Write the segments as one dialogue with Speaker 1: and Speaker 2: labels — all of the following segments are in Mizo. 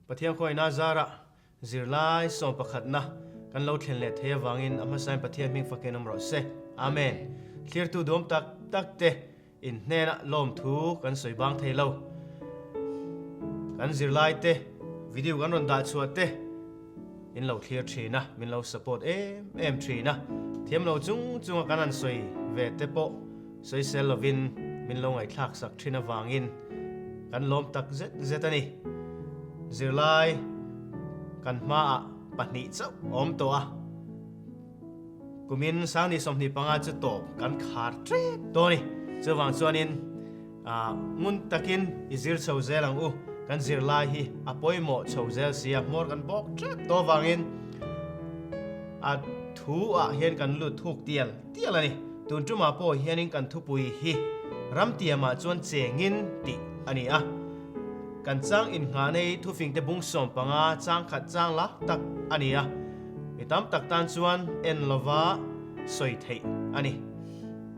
Speaker 1: Pathian khawiina zarah zirlai sawm pakhatna kan lo thlen leh thei avangin a hmasain Pathian hming fakin awm rawh se. Amen. Thlirtu duam tak tak te in hnenah lawmthu kan sawi bang thei lo. Kan zirlai te video kan rawn dah chhuah te in lo thlir thin a, min lo support em em thin a. Thiam lo chung chunga kan han sawi ve te pawh sawisel lovin min lo ngaihthlak sak thin avangin kan lawm tak zet zet a ni. Zirlai kan hmaah pahnih chauh a awm tawh a. Kumin sangni 25 chu tawp kan khar tep dawn a ni. Chuvang chuanin ngun takin i zir chho zel ang u. Kan zirlai hi a pawimawh chho zel si a, hmawr kan bawk tep tawh avangin a thu ah hian kan lut thuk tial tial a ni. Tun tumah pawh hianin kan thupui hi ramtiamah chuan chengin tih a ni a. Kan chang innghah nei thufingte bung 15 chang khat chang la tak a ni a. Mi tam tak tan chuan en lova sawi theih a ni.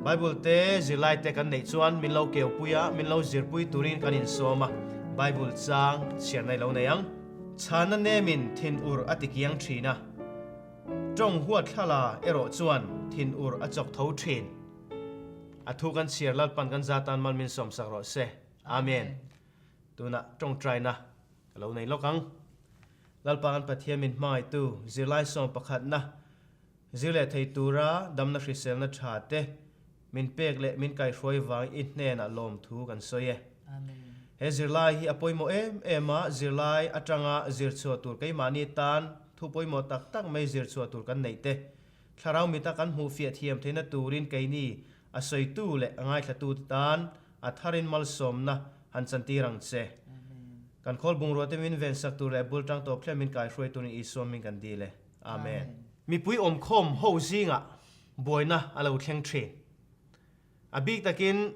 Speaker 1: Bible te zirlai te kan neih chuan min lo keupui a, min lo zirpui turin kan insawm a, Bible chang chhiar nai lo nei ang. Chhana nemin thinur a tikiang thin a, tawng huat thlala erawh chuan thinur a chawk tho thin. A thu kan chhiar Lalpan kan zatan mal min sawmsak rawh se. Amen. Tunah tawngtaina ka lo nei lawk ang. Lalpa kan Pathian min hmangaihtu zirlai sawm pakhatna zir leh thei tura damna hriselna tha te min pek leh min kaihruai vang i hnenah lawmthu kan sawi e. He zirlai hi a pawimawh em em a, zirlai atanga zir chhuah tur keimahni tan thu pawimawh tak tak mai zir chhuah tur kan neih te, thlarau mita kan hmuh fiah thiam theihna turin keini a sawitu leh a ngaithlatute tan A tharin malsawmna han chantir ang che. Kan khawl bungrua te min vensak tur leh bul tang tawp thlem min kaihruai turin Isua min kan dil e. Amen. Mipui awmkhawm ho zingah buaina a lo thleng thin. A bik takin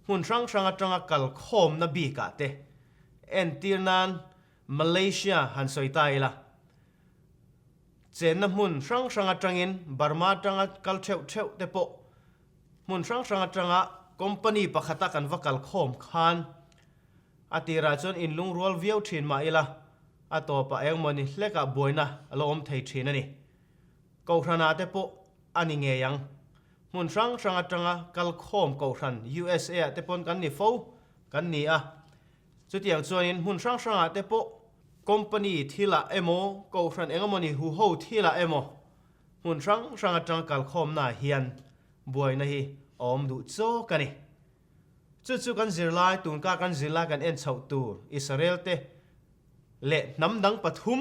Speaker 1: hmun hrang hrang atanga kal khawmna bikah te entir nan Malaysia han sawi ta ila. Chenna hmun hrang hrang atangin Burma atanga kal theuh theuh te pawh Hmun hrang hrang atanga company pakhata kan va kal khawm khan a tirah chuan inlungrual viau thin mah ila a tawpah engmawni hlekah buaina a lo awm thei thin a ni. Kohhranah te pawh a ni ngei ang. Hmun hrang hrang atanga kal khawm kohhran USA ah te pawn kan ni fo kan ni a. Chutiang chuanin hmun hrang hrangah te pawh company thilah emaw kohhran engemawni huho thilah emaw Hmun hrang hrang atang kalkhawmnaah hian buaina hi a awm duh chawk a ni. Chu chu kan zirlai, tunka kan zirlai kan en chhoh tur Israel te leh hnam dang pathum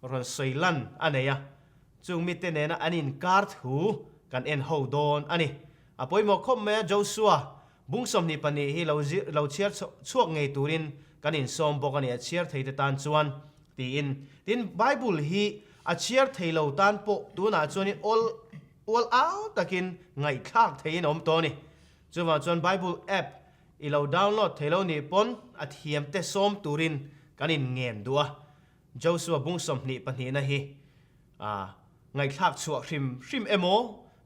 Speaker 1: rawn sawi lan a nei a, chung mite nena an inkar thu kan en ho dawn a ni. A pawimawh khawp mai a, Joshua bung 22 hi lo lo chhiar chhuak ngei turin kan insawm bawk a ni, a chhiar theite tan chuan. Tiin. Tin, Bible hi a chhiar thei lo tan pawh tunah chuanin awl ual au takin ngaihthlak theiin a awm tawh a ni. Chuvang chuan Bible app i lo download thei lo nih pawn a thiamte sawm turin kan inngen duh a. Joshua bung 22 na hi ngaihthlak chhuah hrim hrim emaw,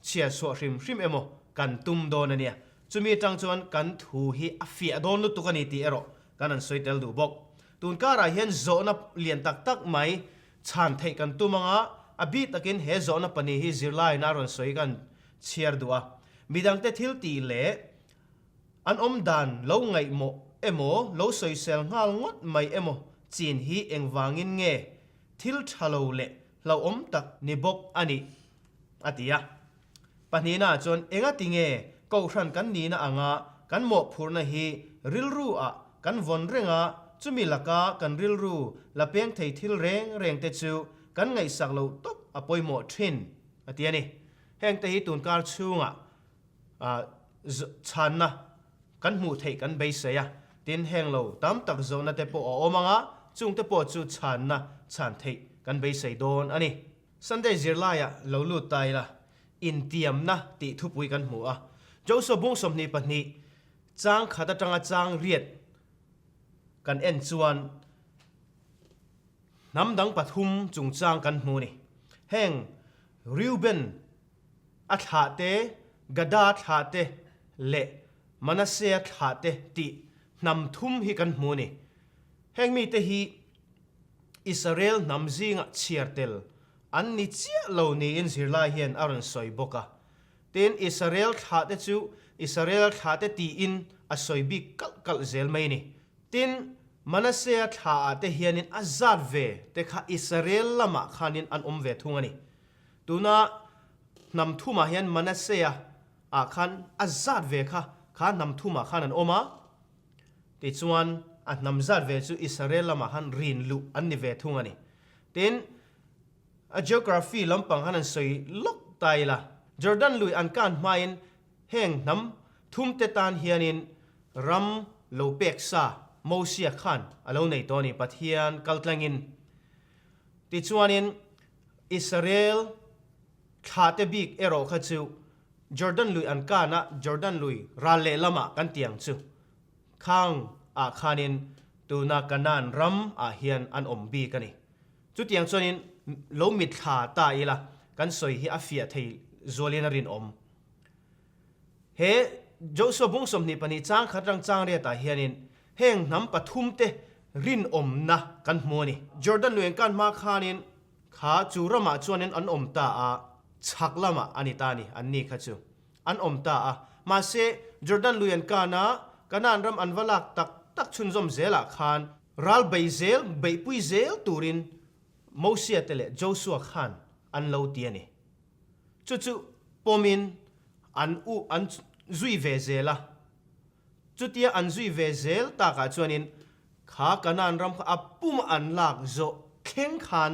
Speaker 1: chhiar chhuah hrim hrim emaw kan tum dawn a nia. Chumi atang chuan kan thu hi a fiah dawn lutuk a ni tih erawh kan han sawi tel duh bawk. Tun karah hian zawhna lian tak tak mai chhan theih kan tum anga, a bik takin he zawhna pahnih hi zirlaiin a rawn sawi kan chhiar duh a. Midangte thil tih leh an awm dan lo ngaihmawh emaw, lo sawisel nghal ngawt mai emaw chin hi engvangin nge thil tha lo leh hlauhawm tak ni bawk a nih? a ti a. Pahnihnaah chuan engati nge kohhran kan nihna anga kan mawhphurhna hi rilru ah kan vawn reng a, chumi laka kan rilru la peng thei thil reng reng te chu kan ngaihsak loh tawp a pawimawh thin, a ti a ni. Hengte hi tunkar chhungah chhanna kan hmuh theih kan beisei a, tin heng lo tam tak zawhna te pawh a awm ang a, chungte pawh chu chhanna chhan theih kan beisei dawn a ni. Sunday zirlaiah lo lut ta ila, intiamna tih thupui kan hmu a. Joshua bung 22 chang khat atanga chang riat kan en chuan hnam dang pathum chungchang kan hmu ni. Heng Reuben a thlah te, Gada thlah te leh Manasseh thlah te tih hnam thum hi kan hmu ni. Heng mite hi. Israel hnam zingah chhiar tel an ni chiah lo niin zirlai hian a rawn sawi bawk a. Tin, Israel thlahte chu Israel thlahte tiin a sawi bik kalh kalh zel mai a ni. Tin, Manasea thlaah te hianin a zat ve te kha Israel lamah khanin an awm ve thung a ni. Tuna hnam thumah hian Manasea ah khan a zat ve kha kha hnam thumah khan an awm a, tichuan a hnam zat ve chu Israel lamah khan rin luh an ni ve thung a ni. Tin, a geography lampang khan an sawi lawk ta ila, Jordan lui an kan hmain heng hnam thumte tan hianin ram lo pek sa Mosia khan a lo nei tawh a ni, Pathian kaltlangin. Tichuanin Israel thlahte bik erawh kha chu Jordan lui an kan a, Jordan lui ral lehlamah kan ti ang chu. Khang ah khanin tuna Kanaan ram ah hian an awm bik a ni. Chutiang chuanin lo mitthla ta ila kan sawi hi a fiah thei zualin a rinawm. He Joshua bung 22 chang khat rang chang riatah hianin heng hnam pathumte rinawmna kan hmu a ni. Jordan lui an kan hma khanin kha chu ramah chuanin an awm ta a, chhak lamah a ni ta a ni, anni kha chu an awm ta a. Mahse, Jordan lui an kan a, Kanaan ram an va lak tak tak chhunzawm zelah khan ral bei zel, beihpui zel turin Mosia te leh Joshua khan an lo ti a ni. Chu chu pawmin an u an zui ve zel a. Chutia an zui ve zel takah chuanin kha Kanaan ram kha a pum an lak zawh thleng khan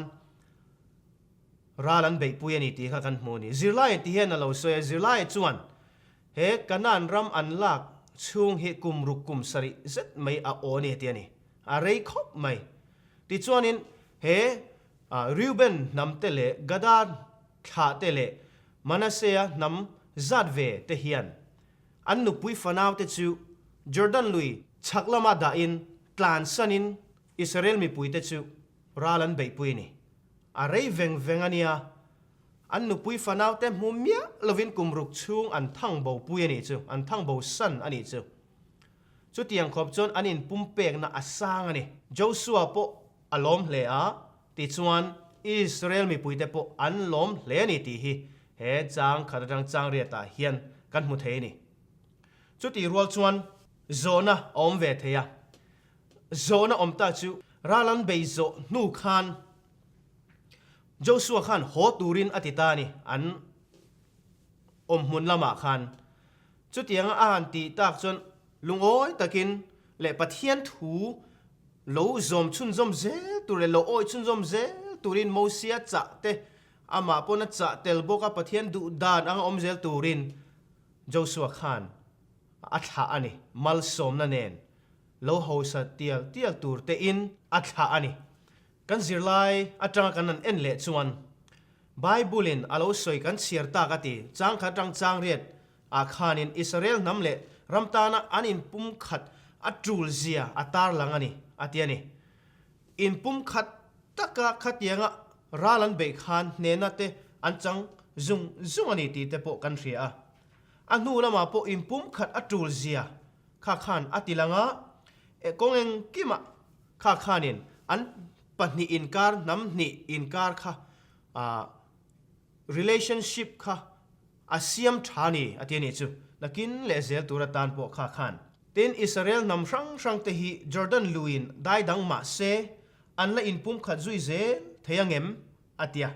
Speaker 1: ral an beihpui a ni tih kha kan hmu a ni. Zirlaia ti hian a lo sawi a, Zirlaia chuan he Kanaan ram an lak chhung hi kum ruk kum sarih zet mai a aw a ni a ti a ni. A rei khawp mai. Tichuanin he Reuben hnam te leh Gada thlah te leh Manasea hnam zat ve te hian an nupui fanau te chu Jordan lui chhak lama dahin tlansanin Israel mipui te chu ral an beihpui a ni. A rei veng veng a nia, an nupui fanau te hmu miah lovin kum ruk chhung an thang bo pui a nih chu, an thang bo san a nih chu. Chutiang khawp chuan an inpumpekna a sang a ni. Joshua pawh a lawm hle a, tichuan Israel mipuite pawh an lawm hle a ni tih hi he chang khat atang chang riatah hian kan hmu thei a ni. Chutih rual chuan zawhna a awm ve thei a, zawhna awm ta chu ral an bei zawh hnu khan Joshua khan haw turin a ti ta a ni, an awm hmun lamah khan. Chutianga a han tih tak chuan lungawi takin leh Pathian thu lo zawm chhunzawm zel tur leh lo awih chhunzawm zel turin Mosia chah te amah pawn a chah tel bawk a, Pathian duh dan anga awm zel turin Joshua khan a thlah a ni. Malsawmna nen lo hausa tial tial tur tein a thlah a ni. Kan zirlai atanga kan han en leh chuan Bible-in a lo sawi kan chhiar tak a ti. Chang khat atang chang riat ah khanin Israel hnam leh ram tana an inpumkhat a tul zia a tarlang a ni, a ti a ni. Inpumkhat taka khatianga ral an beih khan hnehna te an chang zung zung a ni tih te pawh kan hria a. A hnu lamah pawh inpumkhat a tul zia kha khan a ti lang a, kawng engkimah kha khanin an pahnih inkar, hnam hnih inkar kha ah relationship kha a siam tha ni a ti a nih chu. Nakin leh zel tur atan pawh kha khan. Tin, Israel hnam hrang hrang te hi Jordan luiin dai dang mah se an la inpumkhat zui zel thei ang em? a ti a.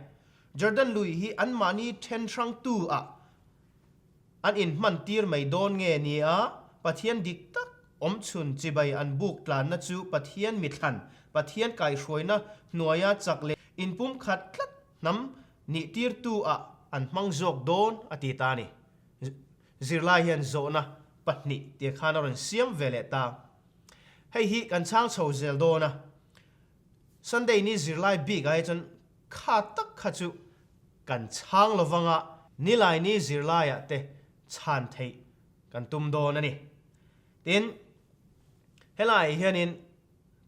Speaker 1: Jordan lui hi anmahni then hrang tu ah An inhman tir mai dawn nge ni a, Pathian dik tak awmchhun chibai an buk tlanna chu Pathian mithlan, Pathian kaihhruaina hnuaia chak leh inpumkhat tlat hnam nih tirtu ah an hmang zawk dawn a ti ta a ni. Zirlai hian zawhna pahnih tia khan a rawn siam ve leh ta. Hei hi kan chhang chho zel dawn a, Sunday ni zirlai bik ah hi chuan kha tak kha chu Kan chhang lovanga Nilaini zirlaiah te chhan theih kan tum dawn a ni. Tin, helaiah hianin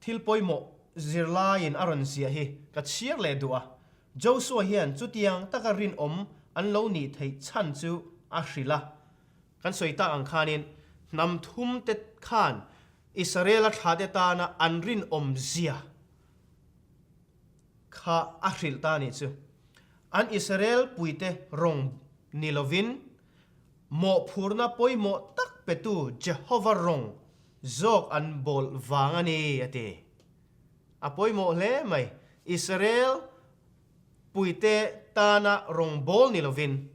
Speaker 1: thil pawimawh zirlaiin a rawn ziah hi ka chhiar leh duh a. Joshua hian chutiang taka rinawm an lo nih theih chhan chu a hrilh a. Kan sawi tak ang khanin hnam thum te khan Israela thlate tana an rinawm zia. kha a hrilh ta a nih chu. An Israel puite rawng ni lovin mawhphurhna pawimawh tak petu Jehova rawng zawk an bawl vang a ni, a ti. A pawimawh hle mai. Israel puite tana rawng bawl ni lovin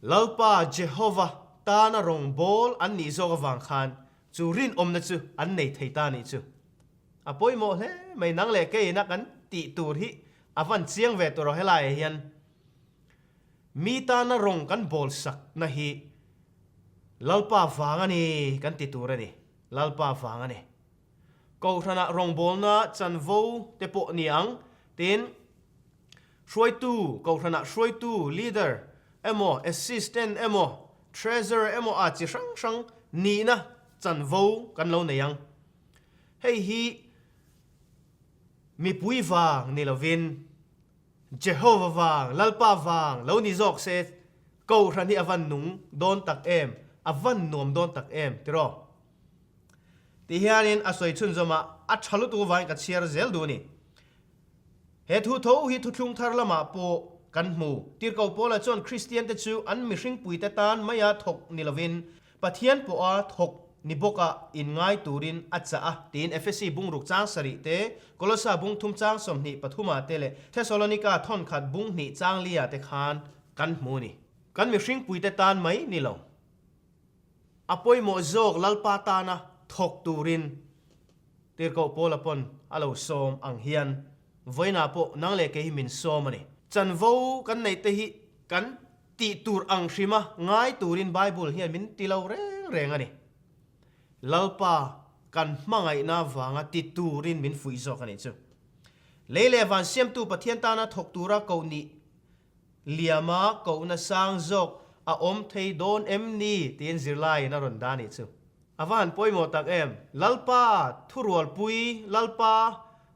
Speaker 1: Lalpa Jehova tana rawng bawl an nih zawk avang khan chu rinawmna chu an nei thei ta a nih chu. A pawimawh hle mai nang leh keiin a kan tih tur hi a van chiang ve tur aw helaiah hian mi tana rawng kan bawl sakna hi Lalpa vang a ni kan ti tur a ni, Lalpa vang a ni. Kohhranah rawngbawlna chanvo te pawh ni ang tin hruaitu, kohhranah hruaitu, leader, emaw assistant emaw treasurer emaw a chi hrang hrang nihna chanvo kan lo nei ang. Hei hi mipui vang ni lovin Jehova vang, Lalpa vang lo ni zawk se Kohhran hi a van nung dawn tak em, a van nuam dawn tak em tiraw? Ti hianin a sawi chhunzawm a, a tha lutuk avangin ka chhiar zel duh a ni. He thu tho hi thuthlung thar lamah pawh kan hmu. Tirhkoh Paula chuan Kristiante chu an mihringpuite tan maia thawk ni lovin Pathian pawha thawk ni bawka inngai turin a chah a, tiin Efesi bungruk chang sarih te, Kolosa bung thum chang 23 ah te leh Thesalonika thawnkhat bung hnih chang li ah te khan kan hmu a ni. Kan mihringpuite tan mai ni lo. A pawimawh zawk Lalpa tana thawk turin Tirhkoh Paula pawn a lo sawm ang hian vawiinah pawh nang leh kei hi min sawm a ni. Chanvo kan neih te hi kan Tih tur ang hrima ngai turin Bible hian min ti lo reng reng a ni. Lalpa kan hmangaihna vanga ti turin min fuih zawk a nih chu. Lei leh van siamtu Pathian tana thawk tura koh nih liama kohna sang zawk a awm thei dawn em ni tiin zirlaiin a rawn dah a nih chu. A va han pawimawh tak em! Lalpa thurualpui, Lalpa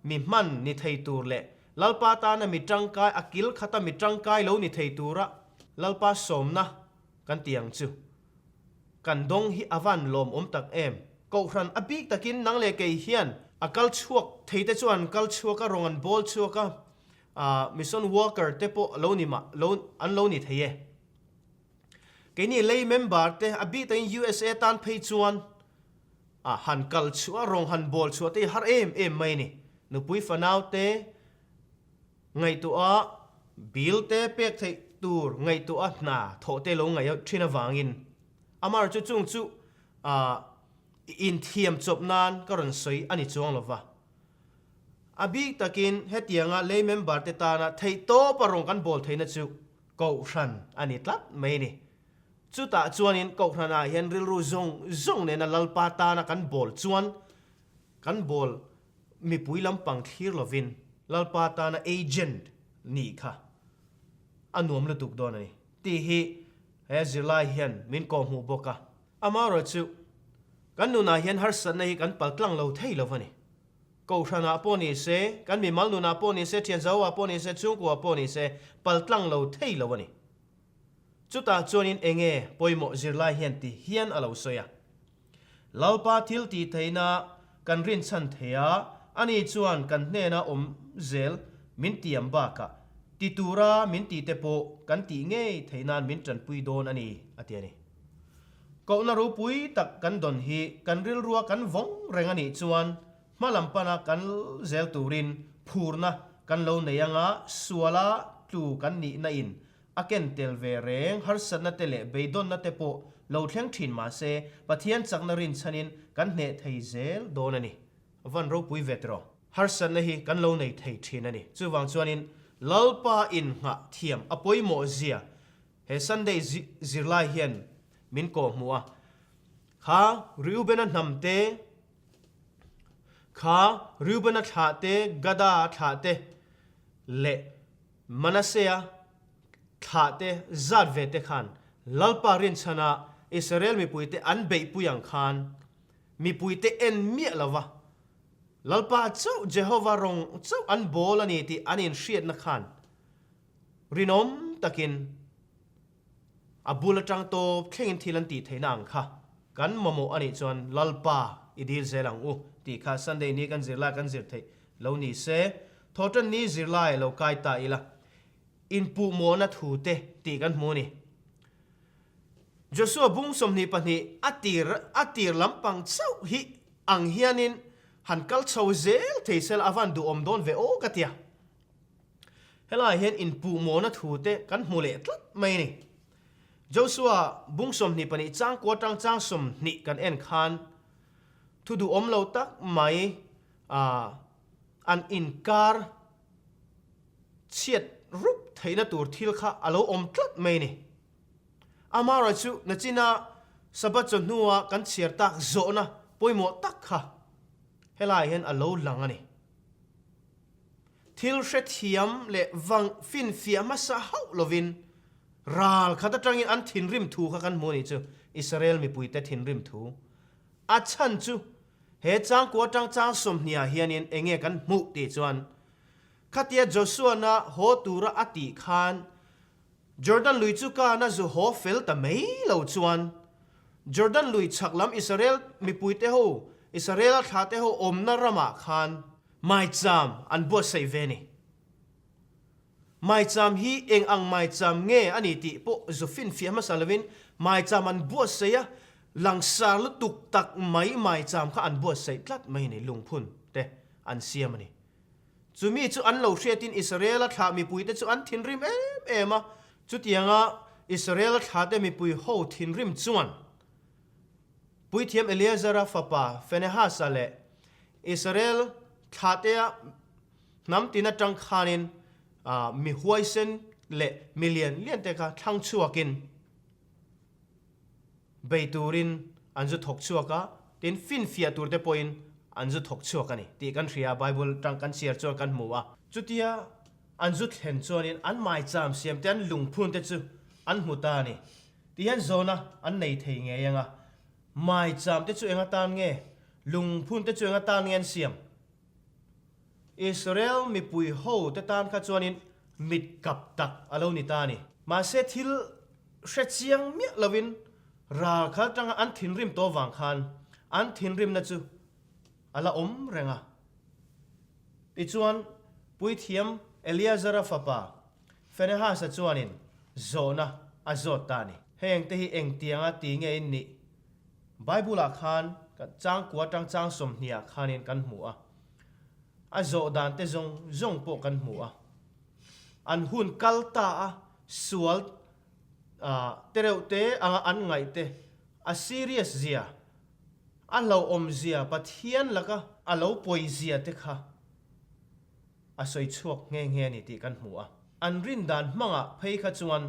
Speaker 1: mi hman ni thei tur leh Lalpa tana mi tangkai, a kil khata mi tangkai lo ni thei tura Lalpa sawmna kan ti ang chu. Kan dawng hi a van lawmawm tak em! Kohhran a bik takin nang leh kei hian a kal chhuak thei te chuan kal chhuak a, rawng an bawl chhuak a, mission worker te pawh lo ni mah lo an lo ni thei e. Keini lei member te a bik takin USA tan phei chuan A han kal chhuah a, rawng han bawl chhuah te hi har em em mai a ni. Nupui fanau te ngaihtuah a, bill te pek theih tur ngaihtuah a hna thawh te lo ngaih thin avangin amar chu chung chu ah inthiam chawp nan ka rawn sawi a ni chuang lova. A bik takin hetianga lei member te tana theihtawp a rawng kan bawl theihna chu Kohhran a ni tlat mai a ni. Chutah chuanin Kohhranah hian rilru zawng zawng nena Lalpa tana kan bawl chuan kan bawl mipui lampang thlir lovin Lalpa tana agent nih kha a nuam lutuk dawn a ni tih hi he zirlai hian min kawhhmuh bawk a. Amaherawhchu, kan nunah hian harsatna hi kan paltlang lo thei lo a ni. Kohhranah pawh ni se, kan mimal nunah pawh ni se, thianzauah pawh ni se, chhungkuaah pawh ni se, paltlang lo thei lo a ni. Chutah chuanin enge pawimawh zirlai hian ti hian a lo sawi a. Lalpa thil tih theihna kan rinchhan thei a, ani chuan kan hnena awm zel min tiam bakah ti tura min tihte pawh kan tih ngei theih nan min tanpui dawn a ni, a ti a ni. Kohna ropui tak kan dawn hi kan rilrua kan vawng reng a nih chuan hma lam pana kan zel turin phurna kan lo nei anga suala tlu kan nihna in A ken tel ve reng, harsatna te leh beidawnna te pawh lo thleng thin mah se, Pathian chakna rinchhanin kan hneh thei zel dawn a ni. Van ropui ve tiraw? Harsatna hi kan lo nei thei thin a ni. Chuvang chuanin Lalpa inngah thiam a pawimawh zia he Sunday zirlai hian min kawhhmuh a. Kha Reubena hnam te, kha Reubena thlah te, Gada thlah te leh Manasea thlahte zat ve te khan Lalpa rinchhana Israel mipuite an beihpui ang khan mipuite en miah lo va, Lalpa chauh Jehova rawng chauh an bawl a ni tih an inhriatna khan rinawm takin a bul atang tawp thlengin thil an tih theihna ang kha kan mamawh a nih chuan Lalpa i dil zel ang u tih kha Sunday ni kan zirlai kan zir theih lo ni se. Thawhṭanni zirlai lo kai ta ila, inpuhmawhna thu te tih kan hmu a ni. Joshua bung 22 a tir a tir lampang chauh hi ang hianin han kal chho zel thei sela a van duhawm dawn ve aw ka tia. Helaiah hian inpuhmawhna thu te kan hmu leh tlat mai a ni. Joshua bung 22 chang kua tang chang 20 kan en khan thu duhawm lo tak mai an inkar chhiat rup theihna tur thil kha a lo awm tlat mai a ni. Amaherawhchu chu nachina Sabbath chawhnua kan chhiar tak zawhna pawimawh tak kha helaiah hian a lo lang a ni. Thil hrethiam leh vang finfiah hmasa hauh lovin ral khat atangin an thinrim thu kha kan hmu a nih chu, Israel mipuite thinrim thu. A chhan chu he changkua atang chang 20 ah hianin eng nge kan hmuh tih chuan khatia Joshua-na haw tura a tih khan Jordan lui chu kana zu haw fel ta mai lo chuan Jordan lui chhak lam Israel mipuite ho, Israela thlahte ho awmna ramah khan maicham an buatsaih ve a ni. Maicham hi eng ang maicham nge a ni tih pawh zu finfiah hmasa lovin maicham an buatsaih a, langsar lutuk tak mai maicham kha an buatsaih tlat mai a ni, lungphun te an siam a ni. Chumi chu an lo hriatin Israela thlah mipuite chu an thinrim em em a, chutianga Israela thlahte mipui ho thinrim chuan Puithiam Eleazara fapa Phinehasa leh Israel thlahtea hnam tin atang khanin mi huaisen leh mi lian liante kha thlang chhuakin Bei turin an zu thawk chhuak a, tin finfiah tur te pawhin an zu thawk chhuak a ni tih kan hria a, Bible tang kan chhiar chuan kan hmu a. Chutia an zu thlen chuanin an maicham siam te, an lungphun te chu an hmu ta a ni. Ti hian zawhna an nei thei ngei ang a, maicham te chu eng atan nge, lungphun te chu eng atan nge an siam? Israel mipui ho te tan kha chuanin mit kap tak a lo ni ta a ni. Mahse thil hre chiang miah lovin ral kha atanga an thinrim tawh vang khan an thinrimna chu a la awm reng a. Tichuan Puithiam Eleazara fapa Phinehasa chuanin zawhna a zawt ta a ni. Heng te hi engtianga ti nge in nih? Bible-ah khan changkua atang chang 20 ah khanin kan hmu a. A zawh dan te zawng zawng pawh kan hmu a. An hun kal ta a, sual te reuh te anga an ngaih te, a serious zia, a hlauhawm zia, Pathian laka a lo pawi zia te kha a sawi chhuak nghe nghe a ni tih kan hmu a. An rin dan hmangah phei kha chuan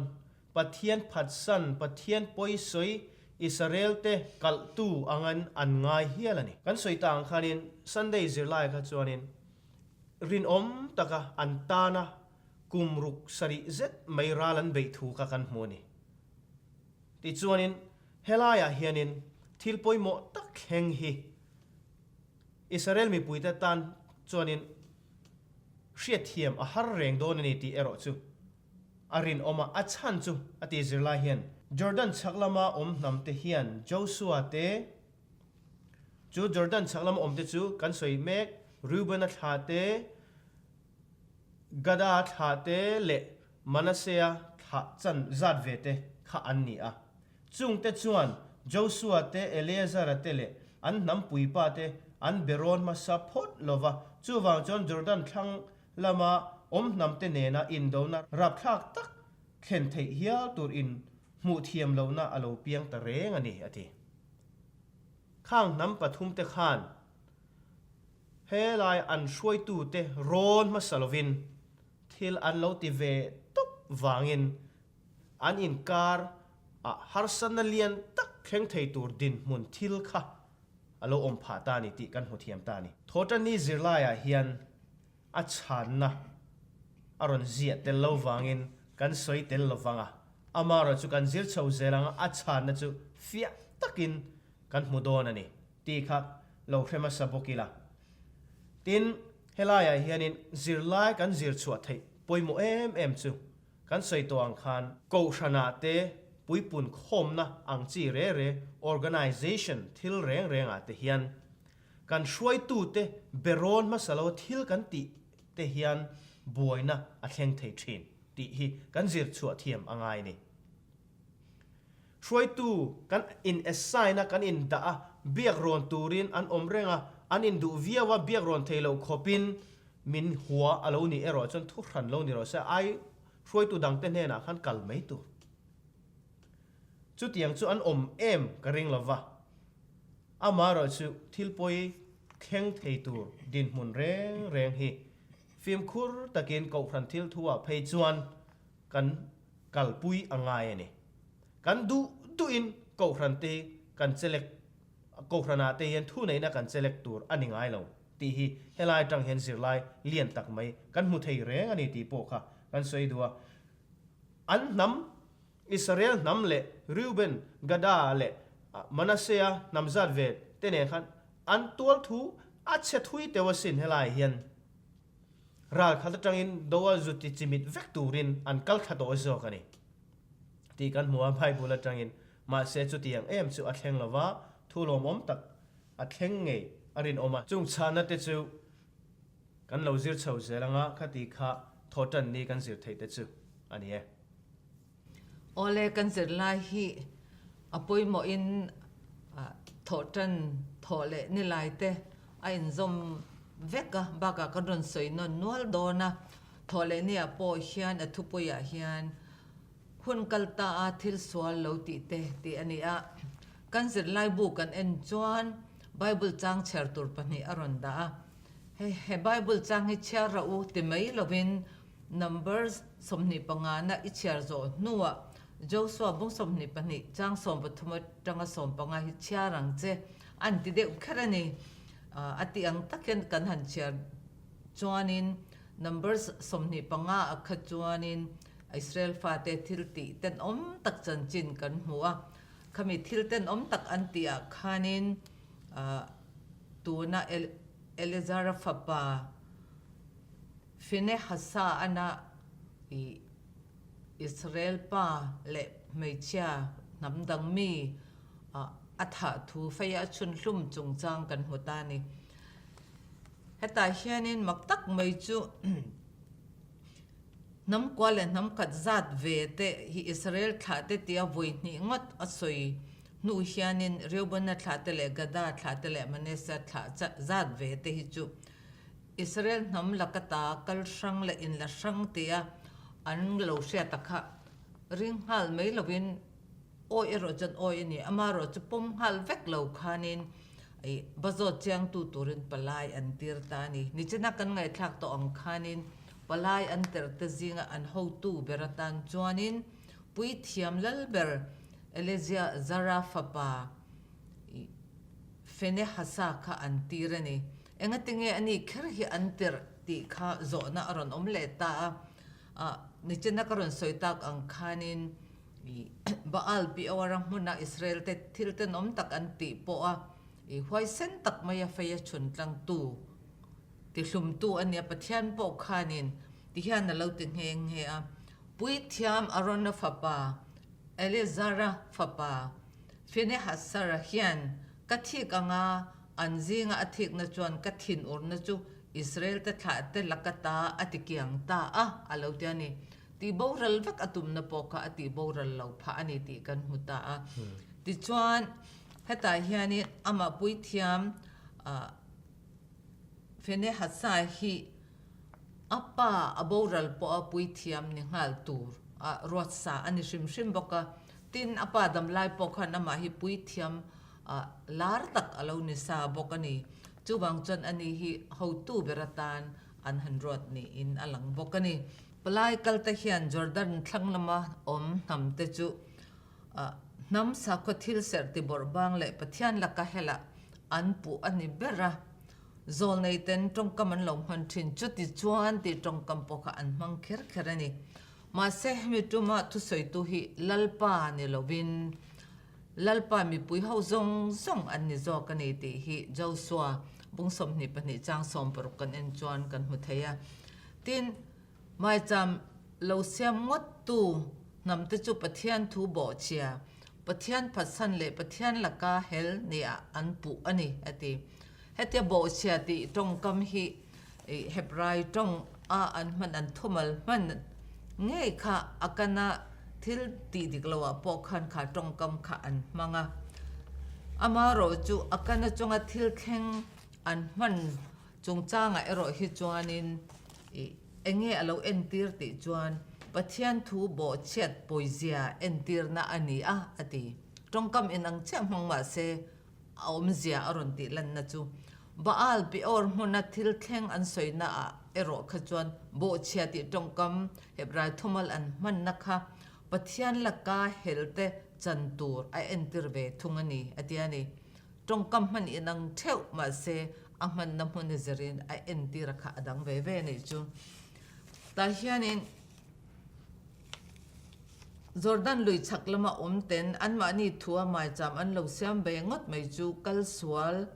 Speaker 1: Pathian phatsan, Pathian pawisawi Israel-te kalhtu angin an ngai hial a ni. Kan sawi ta ang khanin Sunday zirlai kha chuanin rinawm taka an tana kum ruk sarih zet mai ral an beih thu kha kan hmu a ni. Tichuanin helaiah hianin thil pawimawh tak thleng hi Israel mipuite tan chuanin hriatthiam a har reng dawn a ni tih erawh chu A rinawm a, a chhan chu a ti zirlai hian Jordan chhak lama awm hnam te hian Joshua te chu Jordan chhak lama awm te chu kan sawi mek Reuben-a thla te, Gada thla te leh Manasseh-a thlah chan zat ve te kha an ni a. Chung te chuan Joshua te, Eleazar-a te leh an hnam puipa te an be rawn hmasa phawt lova, chuvang chuan Jordan thlang lama awm hnamte nena indona rapthlak tak thlen theih hial tur in hmuh thiam lohna a lo piang ta reng a ni, a ti. Khang hnam pathumte khan helai an hruaitute rawn hmasa lovin thil an lo ti ve tawp vangin an inkar ah harsatna lian tak thleng thei tur dinhmun thil kha a lo awm phah ta a ni tih kan hmu thiam ta a ni. Thawhtanni zirlaiah hian a chhanna a rawn ziah tel lo vangin kan sawi tel lo vang a, amaherawh chu kan zir chho zel ang a, a chhanna chu fiah takin kan hmu dawn a ni tih kha lo hre hmasa bawk ila. Tin, helaiah hianin zirlai kan zir chhuah theih pawimawh em em chu Kan sawi tawh ang khan Kohhranah te puipun khawmna ang chi re re, organization, thil reng rengah te hian kan hruaitute be rawn hmasa lo thil kan tih. te hian buaina a thleng thei thin tih hi kan zir chhuah thiam a ngai ni. Hruaitu kan in assign a, kan in dah a, biak rawn turin an awm reng a, an in duh viau a, biak rawn thei loh khawpin min hua a lo nih erawh chuan thu hran lo ni rawh se, ai hruaitu dangte hnenah khan kal mai tur. Chutiang chu an awm em ka ring lo va, amaherawh chu thil pawi thleng thei tur dinhmun reng reng hi fimkhur takin Kohhran thil thuah phei chuan kan kalpui a ngai a ni. Kan duh duhin Kohhran te hi kan chelek, Kohhranah te hian thuneihna kan chelek tur a ni ngai lo tih hi helai atang hian zirlai lian tak mai kan hmu thei reng a ni tih pawh kha kan sawi duh a. An hnam Israel hnam leh Reuben, Gada leh Manasseh-a hnam zat ve te nen khan an tual thu a chhe thui teuh asin helai hian ral khat atangin do a zu ti chimit vek turin an kal thla tawh zawk a ni tih kan hmu a Bible atangin. Mahse chutiang em chu a thleng lova thu lawmawm tak a thleng ngei a rinawm a. Chung chhahna te chu kan lo zir chho zel anga khati kha thawhtan ni kan zir theih te chu a ni e.
Speaker 2: Awle kan zirlai hi a pawimawhin thawhtan thawh leh ni lai te a inzawm vek a, bakah kan rawn sawi nawn nual dawn a, thawh leh ni ah pawh hian a thupuiah hian hun kal ta a thil sual lo tih te tih a ni a, kan zirlai bu kan en chuan Bible chang chhiar tur pahnih a rawn dah a, hei he Bible chang hi chhiar rawh u ti mai lovin Numbers 25 na i chhiar zawh hnuah Joshua bung 22 chang 13 atanga 15 hi chhiar ang che an ti deuh kher a ni. A tih ang tak hian kan han chhiar chuanin Numbers 25 ah kha chuanin Israel fate thil tih tenawm tak chanchin kan hmu a. Khami thil tenawm tak an tih ah khanin tuna Eleazara fapa Finehasa ana i Israel pa leh hmeichhia hnam dang mi a thah thu feia a chhun hlum chungchang kan hmu ta a ni. Hetah hianin mak tak mai chu hnam kua leh hnam khat zat ve te hi Israel thlah te tia vawi hnih ngawt a sawi hnu hianin Reubena thlah te leh Gada thlah te leh Manasseh thlah zat ve te hi chu Israel hnam laka ta kal hrang leh inla hrang tia an lo hriat a kha ring nghal mai lovin awi erawh chuan awi a ni, amaherawh chu pawm nghal vek lo khanin ih va zawt chiangtu turin palai an tir ta a ni. Nichina kan ngaihthlak tawh ang khanin palai an tirh te zinga an hotu ber atan chuanin Puithiam Lalber Eleazara fapa ih Finehasa kha an tir a ni. Engatinge a ni kher hi an tirh tih kha zawhna a rawn awm leh ta a. Ah, nichina ka rawn sawi tak ang khanin ih Baal Peor-a hmuna Israel te thil tenawm tak an tih pawh a, ih huaisen tak maia feia chhun tlangtu, tihlumtu a nia Pathian pawh khanin tihian a lo ti nghe nghe a. Puithiam Arona fapa Eleazara fapa Finehasara hian ka thik anga an zinga a thikna chuan ka thinurna chu Israel-te thlahte laka ta a ti kiang ta a, a lo ti a ni. Tih boral vek a tumna pawh kha a tih boral lo phah a ni tih kan hmu ta a. Tichuan, hetah hianin amah puithiam Finehasa hi a pa a boral pawha puithiam ni nghal tur a ruatsa a ni hrim hrim bawk a. Tin, a pa damlai pawh khan amah hi puithiam lar tak a lo ni sa bawk a ni. Chuvang chuan ani hi hotu ber atan an han ruat niin a lang bawk a ni. Palai kalte hian Jordan thlang lama awm hnam te chu hnam sakhaw thil serh ti bawrh bang leh Pathian laka helah an puh a ni ber a. Zawlneiten tawngkam an lo hman thin chuti chuan tih tawngkam pawh kha an hmang kher kher a ni. Mahse, hemi tuma thusawitu hi Lalpa ni lovin Lalpa mipui ho zawng zawng an ni zawk a ni tih hi Josua bung 22 chang 60 kan en chuan kan hmu thei a. Tin, maicham lo siam ngawttu hnamte chu Pathian thu bawhchhia, Pathian phatsan leh Pathian laka hel nia an puh a ni, a ti. Hetia bawhchhia tih tawngkam hi. Hebrai tawng a an hman an thumal hman ngei kha Akana thil tih dik lo ah pawh khan kha tawngkam kha an hmang a. Amaherawh chu Akana chunga thil thleng an hman chungchangah erawh hi chuanin ih enge a lo entir tih chuan Pathian thu bawhchhiat pawizia entirna a ni a, a ti. Tawngkam inang chiah hmang mahse a awmzia a rawn tih lanna chu Baal Peor hmuna thil thleng an sawina ah erawh kha chuan bawhchhia tih tawngkam Hebrai thumal an hmanna kha Pathian laka helte chan tur a entir ve thung a ni, a ti a ni. Tawngkam hman inang theuh mahse a hmanna hmun a zirin a entir a kha a dang ve ve a nih chu. Tah hianin. Jordan lui chhak lama awm ten anmahni thua maicham an lo siam ve ngawt mai chu kal sual,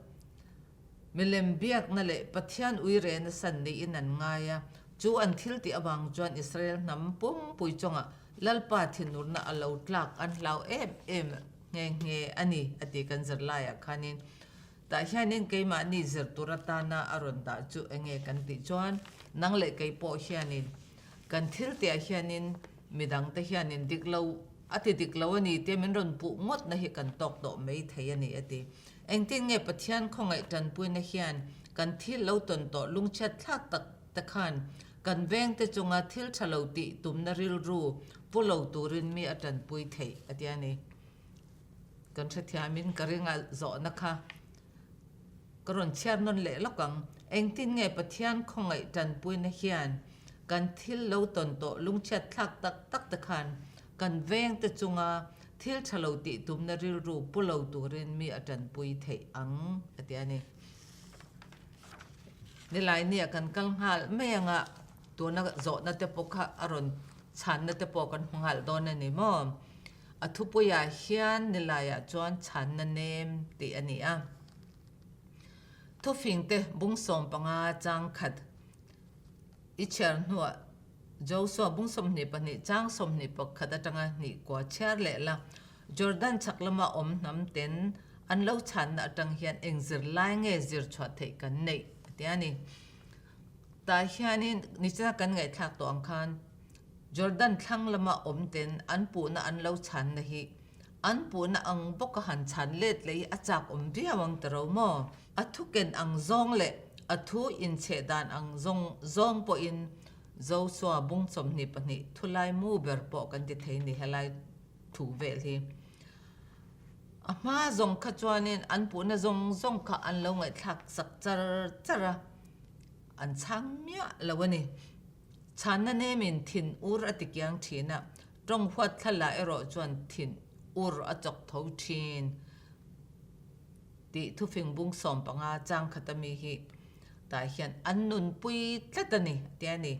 Speaker 2: milem biakna leh Pathian uire nasan niin an ngai a. Chu an thil tih avang chuan Israel hnam pumpui chungah Lalpa thinurna a lo tlak an hlau em em nghe nghe a ni, a ti kan zirlaiah khanin. Tah hianin keimahni zir tur atana a rawn dah chu enge kan tih chuan nang leh kei pawh hianin kan thil tihah hianin midangte hianin dik lo a ti dik lo a ni tia min rawn puh ngawtna hi kan tawk tawh mai thei a ni a ti. Engtin nge Pathian khawngaih tanpuina hian kan thil lo tawn tawh lungchhiat thlak tak te khan kan vengte chunga thil tha lo tih tumna rilru pu lo turin mi a tanpui theih a ti a ni. Kan hrethiamin ka ring a zawhna kha ka rawn chhiar nawn leh lawk ang. Engtin nge Pathian khawngaih tanpuina hian kan thil lo tawn tawh lungchhiat thlak tak tak te khan kan vengte chunga thil tha lo tih tumna rilru pu lo turin mi a tanpui theih ang a ti a ni. Nilai nia kan kal nghal mai anga tuna zawhna te pawh kha a rawn chhanna te pawh kan hmu nghal dawn a ni maw? A thupuiah hian nilaiah chuan chhanna nem tih a ni a. Thufingte bung 15 chang khat i chhiar hnuah Josua bung 22 chang 21 atanga hnih kua chhiar leh la. Jordan chhak lama awm hnam ten an lo chhanna atang hian eng zirlai nge zir chhuah theih kan neih a ti a ni. Tah hianin nichina kan ngaihthlak tawh ang khan Jordan thlang lama awm ten an puhna an lo chhanna hi an puhna ang bawka han chhan let leh hi a chak awm viau ang ta ro maw? A thu ken ang zawng leh a thu inchheh dan ang zawng zawng pawhin Josua bung 22 thulai mu ber pawh kan ti thei ni helai thu vel hi. A hma zawng kha chuanin an puhna zawng zawng kha an lo ngaihthlak sak char char a, an chhang miah lo a ni. Chhanna nemin thin ur a ti kiang thin a, tawng huat thlala erawh chuan thin ur a chawk tho thin tih thufing bung 15 chang khat ami hi tah hian an nunpui tlat a ni ti a ni.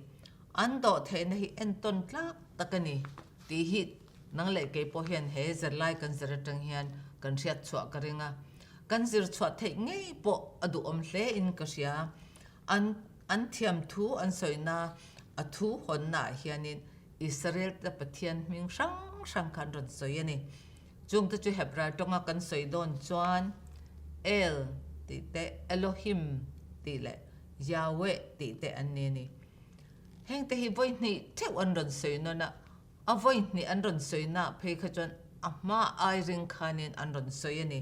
Speaker 2: An dawh theihna hi entawn tlak tak a ni tih hi nang leh kei pawh hian he zirlai kan zir atang hian kan hriat chhuah ka ring a, kan zir chhuah theih ngei pawh a duhawm hle in ka hria. An an thiam thu an sawina a thu hawnnaah hianin Israel te Pathian hming hrang hrang kha an rawn sawi a ni. Chungte chu Hebrai tawnga kan sawi dawn chuan El tih te, Elohim tih leh Yahweh tih te an ni a ni. Hengte hi vawi hnih theuh an rawn sawi nawn a, A vawi hnih an rawn sawi na phei kha chuan a hma ai ring khanin an rawn sawi a ni.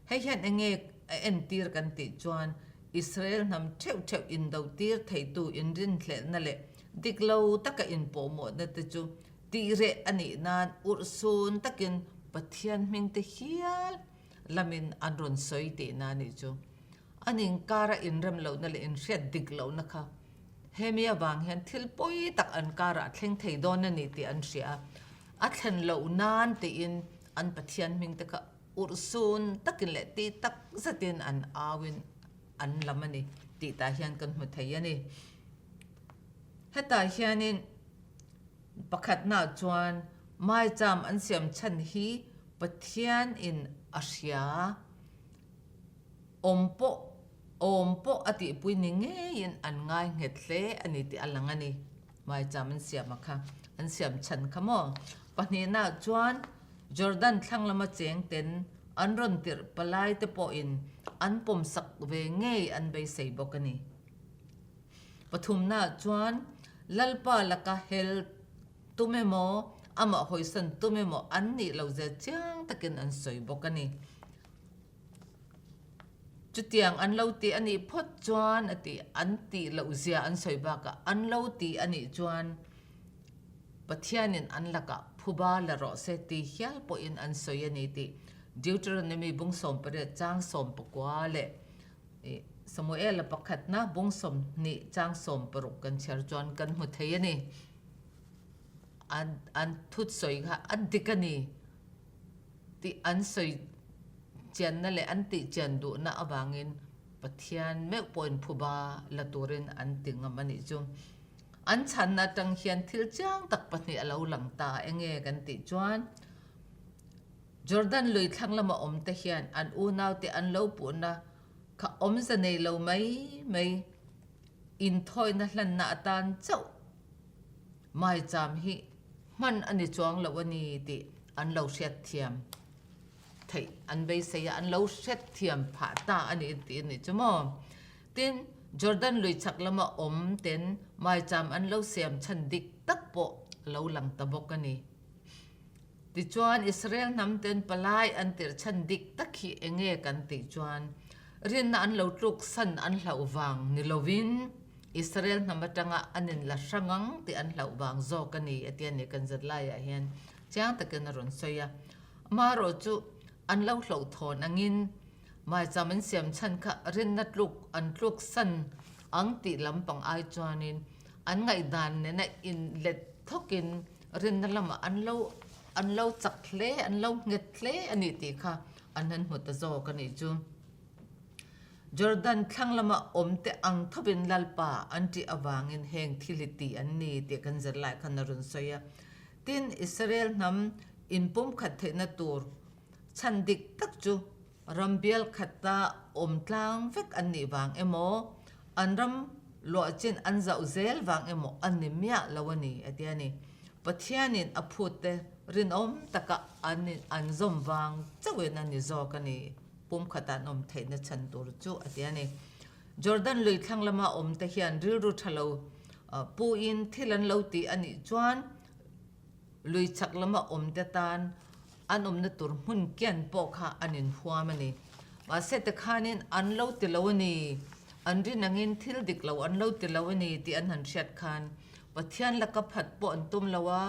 Speaker 2: Hei hian eng nge a entir kan tih chuan Israel hnam theuh theuh indo tir theitu inrinhlelhna leh dik lo taka inpawhmawhna te chu tih reh a nih nan urhsun takin Pathian hming te hial lamin an rawn sawi tihna a nih chu. An inkara inrem lohna leh inhriat dik lohna kha Hemi avang hian thil pawi tak an karah a thleng thei dawn a ni tih an hria a, a thlen loh nan tiin an Pathian hming te kha urhsun takin leh ti tak zetin an auin an lam a ni tih tah hian kan hmu thei a ni. Hetah hianin pakhatnaah chuan maicham an siam chhan hi Pathian in a hria. Awm pawh awm pawh a tihpui ni ngeiin an ngai nghet hle a ni tih a lang a ni. Maicham an siam a kha, an siam chhan kha maw? Pahnihnaah chuan Jordan thlang lama cheng ten an rawn tirh palai te pawhin an pawmsak ve ngei an beisei bawk a ni. Pathumnaah chuan Lalpa laka hel tum emaw, amah hawisan tum emaw an nih lo zia chiang takin an sawi bawk a ni. Chutiang an lo ti a nih phawt chuan a ti, an tih loh zia an sawi bakah an lo ti a nih chuan Pathianin an lakah phuba la rawh se ti hial pawhin an sawi a ni tih Deuteronomy bung 18 chang 19 leh Samuela pakhatna bung 20 chang 16 kan chhiar chuan kan hmu thei a ni. An an thutsawi kha a dik a ni. Tih an sawi chianna leh an tih chian duhna avangin Pathian meuh pawhin phuba la turin an ti ngam a nih chu. An chhanna atang hian thil chiang tak pahnih a lo lang ta enge kan tih chuan Jordan lui thlang lama awmte hian an unaute an lo puhna kha awmze nei lo mai mai inthawina hlanna atan chauh maicham hi hman a ni chuang lo a ni tih an lo hriatthiam theih an beisei a, an lo hriatthiam phah ta a ni tih a nih chu maw. Tin, Jordan lui chhak lama awm ten maicham an lo siam chhan dik tak pawh a lo lang ta bawk a ni. Tichuan, Israel hnam ten palai an tirh chhan dik tak hi eng nge kan tih chuan rinna an lo tluk san an hlauh vang ni lovin, Israel hnam atanga an in la hrang ang tih an hlauh vang zawk a ni a ti a ni kan zat laiah hian chiang takin a rawn sawi a. Amaherawh chu an lo hlauhthawn angin maicham an siam chhan kha rinna tluk an tluk san ang tih lampang ai chuanin an ngaihdan nena in let thawkin rinna lamah an lo an lo chak hle an lo nghet hle a ni tih kha an han hmu ta zawk a nih chu. Jordan thlang lama awmte ang thovin Lalpa an ṭih avangin heng thil hi ti an ni tih kan zir lai khan a rawn sawi a. Tin, Israel hnam inpumkhat theihna tur chhan dik tak chu ram bial khata awm tlang vek an nih vang emaw, an ram luah chin an zauh zel vang emaw a ni miah lo a ni, a ti a ni. Pathianin a phutte rinawm taka an an zawm vang chauhin a ni zawk a ni. Pumkhat an awm theihna chhan tur chu a ti a ni. Jordan lui thlang lama awmte hian rilru tha lo puin thil an lo tih a nih chuan lui chhak lama awmte tan an awmna tur hmun kian pawh kha an inhuam a ni. Mahse tikhanin an lo ti lo a ni, an rin angin thil dik lo an lo ti lo a ni tih an han hriat khan Pathian laka phat pawh an tum lo a,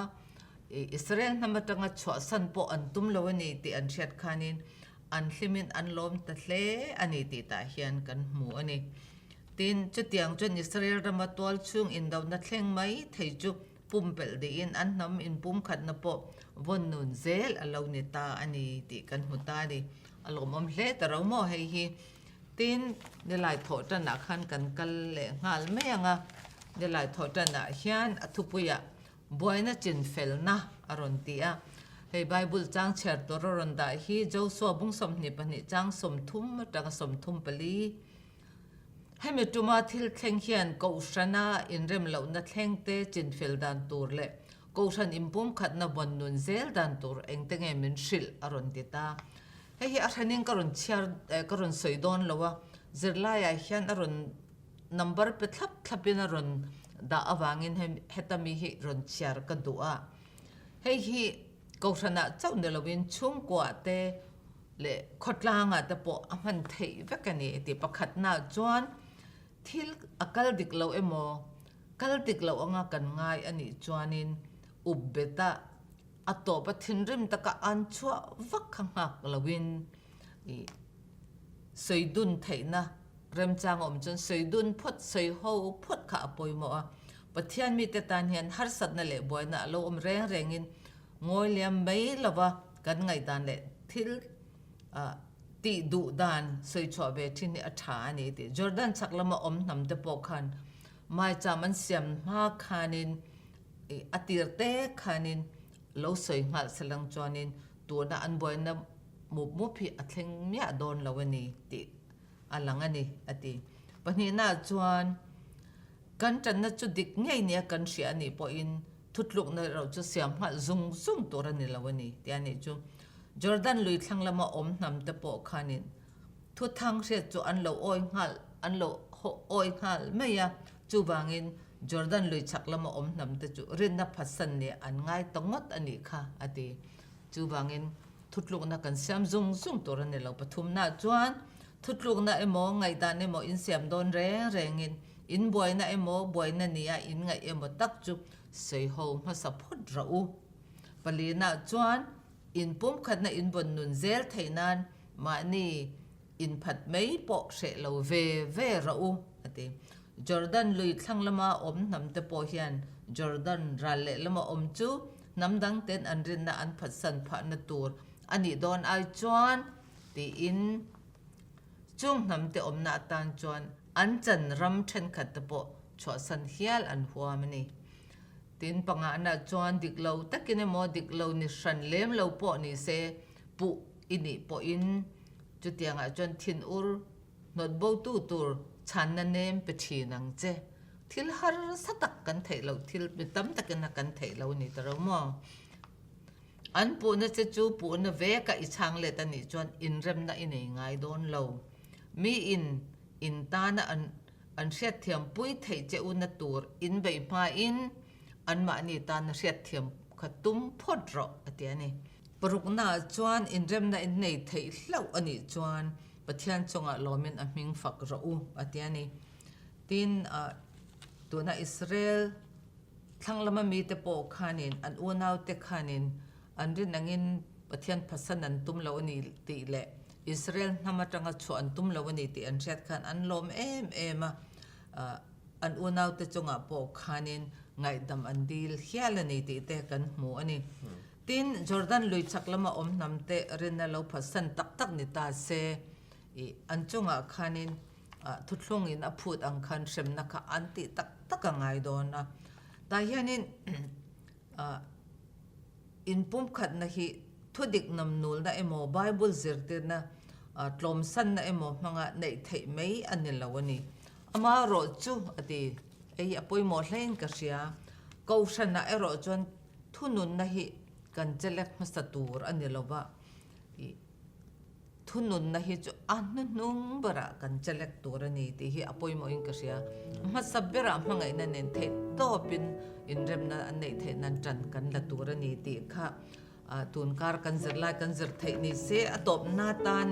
Speaker 2: Israel hnam atanga chhuahsan pawh an tum lo a ni tih an hriat khanin An hlimin an lawm ta hle a ni tih tah hian kan hmu a ni. Tin, chutiang chuan Israel rama tual chhung indona thleng mai thei chu pumpelh dihin an hnam inpumkhatna pawh vawn nun zel a lo ni ta a ni tih kan hmu ta a ni. A lawmawm hle ta ro maw hei hi. Tin, nilai thawh tanah khan kan kal leh nghal mai ang a, nilai thawh tanah hian a thupuiah Buaina chinfelna a rawn ti a. Hei Bible chang chhiar tur a rawn dah hi Josua bung 22 chang 30 atanga 34. Hemi tuma thil thleng hian Kohhrana inrem lohna thlengte chinfel dan tur leh Kohhran inpumkhatna vawn nun zel dan tur engte nge min hrilh a rawn ti ta. Hei hi a hranin ka rawn chhiar ka rawn sawi dawn lo a, zirlaiah hian a rawn Number pe thlap thlapin a rawn dah avangin hei heta mi hi rawn chhiar ka duh a. Hei hi Kohhranah chauh ni lovin chhungkuah te leh khawtlangah te pawh a hman theih vek a ni tih pakhatnaah chuan thil a kal dik lo emaw kal dik loh anga kan ngai a nih chuanin up beta a tawp a thinrim taka an chhuah vak kha nghak loin ih sawi dun theihna Remchang awm chuan sawi dun phawt, sawi ho phawt kha a pawimawh a. Pathian mite tan hian harsatna leh buaina a lo awm reng rengin ngawi liam mai lova kan ngaihdan leh thil tih duh dan sawi chhuah ve thin hi a tha a ni tih Jordan chhak lama awm hnam te pawh khan maicham an siam hma khanin a tir te khanin lo sawi nghalh salang chuanin tuna an buaina mup mup hi a thleng miah dawn lo a ni tih a lang a ni, a ti. Pahnihnaah chuan, kan tanna chu dik ngei nia kan hria a nih pawhin thutlukna erawh chu siam nghal zung zung tur a ni lo a ni, tia nih chu. Jordan lui thlang lama awm hnam te pawh khanin thuthang hriat chu an lo awi nghal, an lo awi nghal mai a. Chuvangin, Jordan lui chhak lama awm hnamte chu rinna phatsan nih an ngai ta ngawt a nih kha, a ti. Chuvangin, thutlukna kan siam zung zung tur a ni lo. Pathumnaah chuan, thutlukna emaw, ngaihdan emaw insiam dawn reng rengin, in buaina emaw, buaina nia in ngaih emaw tak chu sawiho hmasa phawt rawh u. Palinaah chuan, inpumkhatna invawn nun zel theih nan mahni inphat mai pawh hreh lo ve ve rawh u, a ti. Jordan lui thlang lama awm hnamte pawh hian Jordan ral lehlama awm chu hnam dangten an rinna an phatsan phahna tur a nih dawn ai chuan tiin chung hnamte awmna atan chuan an chan ram thenkhat te pawh chhuahsan hial an huam a ni. Tin pangahna chuan dik lo takin emaw dik lo ni hran lem lo pawh ni se puh i nih pawhin chutiangah chuan thinur Hnawt botu tur chhanna nem pe thin ang che. Thil harsa tak kan theih loh thil mi tam takin a kan theih lo a ni ta ro maw? An puhna che chu puhna veka i chhang let a nih chuan inremna i nei ngai dawn lo. Miin in tana an an hriatthiam pui theih che una tur in beih hmain anmahni tana hriatthiam kha tum phawt rawh a ti a ni. Paruknaah chuan inremna in nei theih hlauh a nih chuan Pathian chungah lawmin a hming fak rawh u, a ti a ni. Tin, tuna Israel thlang lama mite pawh khanin an unaute khanin an rin angin Pathian phasan an tum lo a ni tih leh Israel hnam atanga chhuah an tum lo a ni tih an hriat khan an lawm em em a, an unaute chungah pawh khanin ngaihdam an dil hial a ni tih te kan hmu a ni. Tin, Jordan lui chhak lama awm hnamte rinna lo phatsan tak tak ni ta se, ih, an chungah khanin thuthlungin a phut ang khan hremna kha an tih tak tak a ngai dawn a. Tah hianin inpumkhatna hi thudik namnulna emaw, Bible zirtirna tlawmsanna emaw hmanga neih theih mai a ni lo a ni. Amaherawhchu, a ti, ei a pawimawh hlein ka hria. Kohhranah erawh chuan Thununna hi kan chelek hmasa tur a ni lo va, ih thununna hi chu a hnuhnung berah kan chelek tur a ni tih hi a pawimawhin ka hria. Hmasa berah hmangaihna nen theih tawpin inremna an neih theih nan tan kan la tur a ni tih kha tun kar kan zir lai kan zir theih ni se a tawpna tan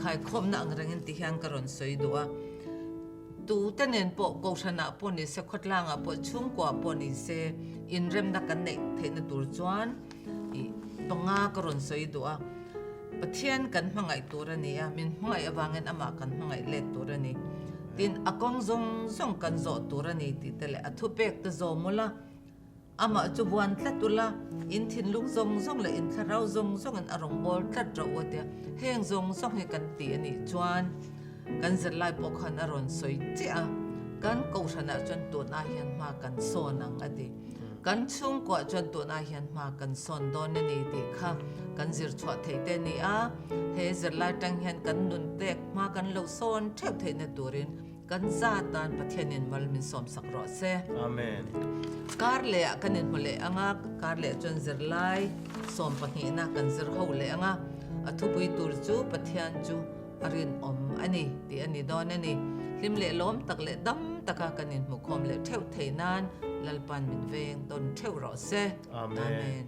Speaker 2: khaikhawmna ang rengin ti hian ka rawn sawi duh a. Tute nen pawh Kohhranah pawh ni se, khawtlangah pawh, chhungkuaah pawh ni se inremna kan neih theihna tur chuan ih panga ka rawn sawi duh a. Pathian kan hmangaih tur a ni a, min hmangaih avangin amah kan hmangaih let tur a ni. Tin, a kawng zawng zawng kan zawh tur a ni tih te leh a thupek te zawm ula, Amah chu vuan tlat ula, in thinlung zawng zawng leh in thlarau zawng zawngin a rawn bawl tlat rawh u a tia. Heng zawng zawng hi kan ti a nih chuan kan zirlai pawh khan a rawn sawi chiah a, kan kohhranah chuan tunah hian hma kan sawn ang a ti. Kan chhungkuah chuan tunah hian hma kan sawn dawn a ni tih kha kan zir chhuah theih te a ni a, he zirlai tang hian kan nun tek hma kan lo sawn theuh theihna turin Kan za tan Pathianin mal min sawmsak rawh se.
Speaker 1: Amen.
Speaker 2: Kar leh ah kan inhmu leh ang a, kar leh chuan zirlai sawm pahnihna kan zir ho leh ang a, a thupui tur chu Pathian chu a rinawm a ni tih a ni dawn a ni. Hlim leh lawm tak leh dam taka kan inhmukhawm leh theuh theih nan Lalpan min veng tawn theuh rawh se.
Speaker 1: Amen.
Speaker 2: Amen.